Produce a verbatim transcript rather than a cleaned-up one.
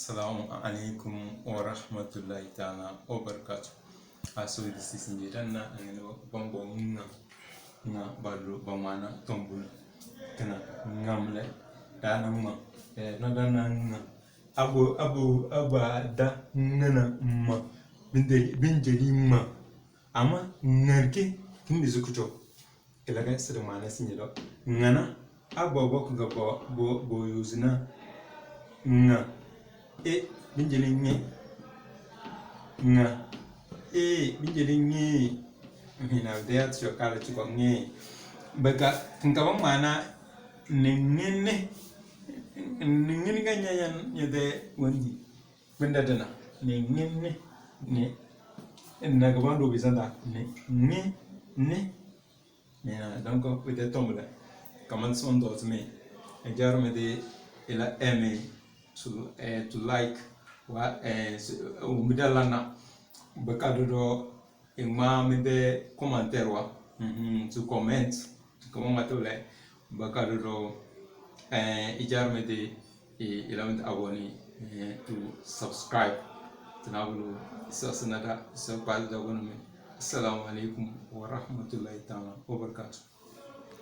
Assalamu alaikum warahmatullahi taala wabarakatuh. Aso di sisi ni dana angene bambo nga nga balu bamana tombuna kena ngamle dana ma eh na dana nga abo abo aba da ngana ma binde binjeli ma ama ngarke kindi zukucho. Ilaga sidi maana si nyido. Ngana, a bo bo kuga bo bo bo yuzina. Nga. E, binjili nge. Nga. E, binjili nge. Mina de at shokala chiko nge. Baka kinka ba maana ni ngene. Ni ngene ga nyanya nyede wandi. Benda dana. Ni ngene. Ni. Na gabando bizanda. Ni. Nge. Ni. Mina, donc, peut-être tombe là. Comment sont d'autres, mais, et dire, mais de, il a aimé, to, eh, to like, wa, eh, so, eh, umida lana, baka dodo, ima mi de commentaire wa, mhm, to comment, to comment ma to le, baka dodo, eh, ijar mi de, eh, ila mi de abonné, eh, to subscribe, to na bulu, so, so na da, so, pa da bulu mi. Assalamu alaikum wa rahmatullahi ta'ala wa barakatuh.